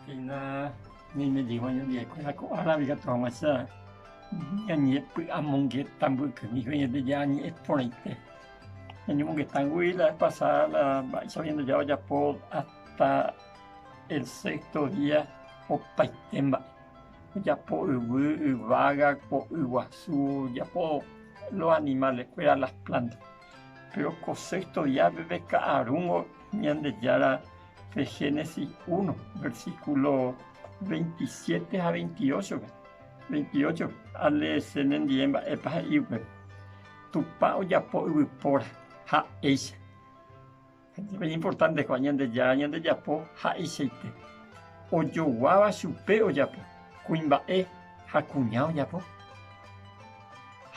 Péina ñaime jeýma oñondivekuéra ko árape ikatu hag̃uáicha ñañepy'amongeta mbykymi ko Ñandejára ñe'ẽ porãite. Ñañomongetangui la vez pasada la mba'éichapa Ñandejára ojapo hasta el sexto día opaite mba'e. Ojapo yvy, yvága, ko yguasu, ojapo los animales-kuéra, las plantas. Péro ko sexto díape pe ka'arúngo Ñandejára pe Génesis 1, versículo 27 ha 28-pe. 28, aleese nendive mba'épa he'i upépe. Tupã ojapo yvypóra ha'éicha. Iñimportánte ko'ã Ñandejára ñandejapo ha'eichaite. Ojoguáva chupe ojapo, kuimba'e ha kuña ojapo.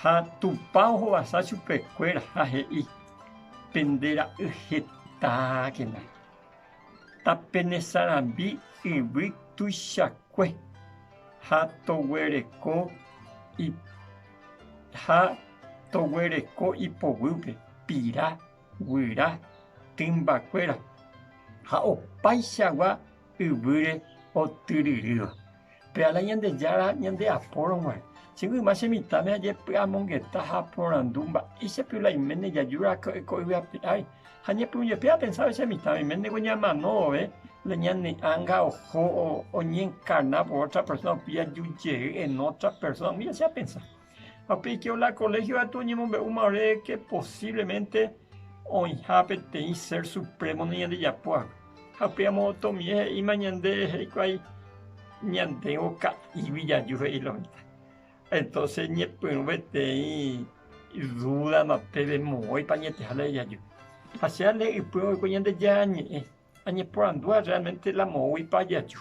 Ha Tupã ohovasa chupekuéra ha he'i, Pende ra'y hetákena, tapenesarambi yvy tuichakue ha toguereko ha toguereko ipoguýpe pira, guyra, tymbakuéra ha opaichagua yvýre otyryrýva. Péva la Ñandejára ñande apórõ guare. Che yma che mitãme ajepy'amongeta ha aporandu mba'éichapa oiméne jaju raka'e ko yvy ape ári. Ha ñepyrũ jepe apensave che mitãme, oiméne ko ñamano vove la ñane ánga oho oñenkarna por ótra persóna upéi aju jey en ótra persóna, umíva che apensa. Ha upéi oike la koléhio katu oñemombe'úma ore ke posívlemente oĩha peteĩ ser suprémo ñandejapóva. Ha upéi amotomie he'íma ñande hikuái ñandévo ka'ígui jaju he'i lo mitã. Entonces ñepyrũ peteĩ dúdama peve moõipa añeteha la jaju. Ha che ale ypy oiko Ñandejára ñe'ẽ, añeporandúva realmente la moõguipa jaju.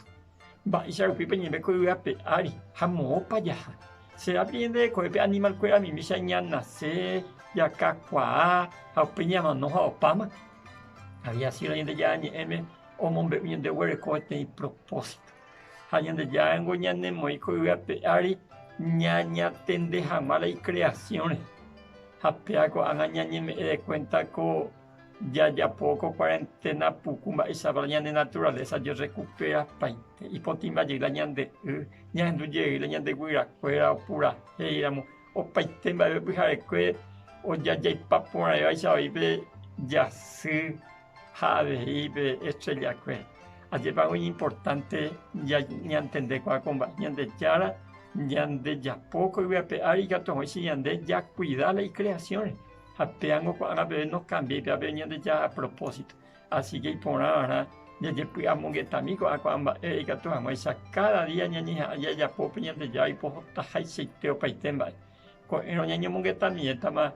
Mba'éicha rupípa ñaime ko yvy ape ári ha moõpa jaha. Sera pe ñande rekovépe animal kuéra mimícha ñanase, jakakuaa ha upéi ñamano ha opáma? Había sido Ñandejára ñe'ẽme omombe'u ñande oguereko peteĩ propósito. Ha Ñandejára ningo ñanemoĩ ko yvy ape ári ñañatende hag̃ua la icreación rehe. Ha péva ko'ág̃a ñañeme'ẽ de cuenta ko jajapo ko cuarentena puku mba'eichapa la ñande naturaleza jerrecuperapaite. Ipotĩmba jey la ñande y, ñahendu jey la ñande guyrakuéra opurahéiramo. Opaite mba'eve pyharekue ojajaipa porãvévaicha voi pe jasy ha avei pe estrella-kuéra. Ajépa iñimportánte ñantendekuaa ko mba'e. Ñandejára ñandejapo ko yvy ape ári ikatu hag̃uáicha ñande jakuida la icreación-re. Ha péango ko'ág̃a peve nokambiái péva pe Ñandejára propósito. Así que iporã va'erã jajepy'amongetami ko'ã ko'ã mba'e ikatu hag̃uáicha káda día ñañeha'ã jajapo pe Ñandejára oipotahaicháite opaite mba'e. Ko'ẽrõ ñañemongetamiétama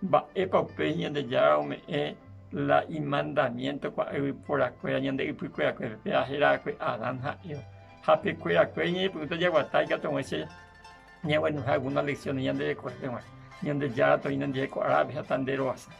mba'épa upéi Ñandejára ome'ẽ la imandamiénto ko'ã yvyporakuéra ñande ypykuerakuépe, péva héra va'ekue Adán ha Eva. Ha pe kuerakuére ñañepyrũta jaguata ikatu hag̃uáicha ñaguenohẽ algúna leksión ñande rekovépe g̃uarã. Ñandejára toĩ nendive ko árape ha tanderovasa.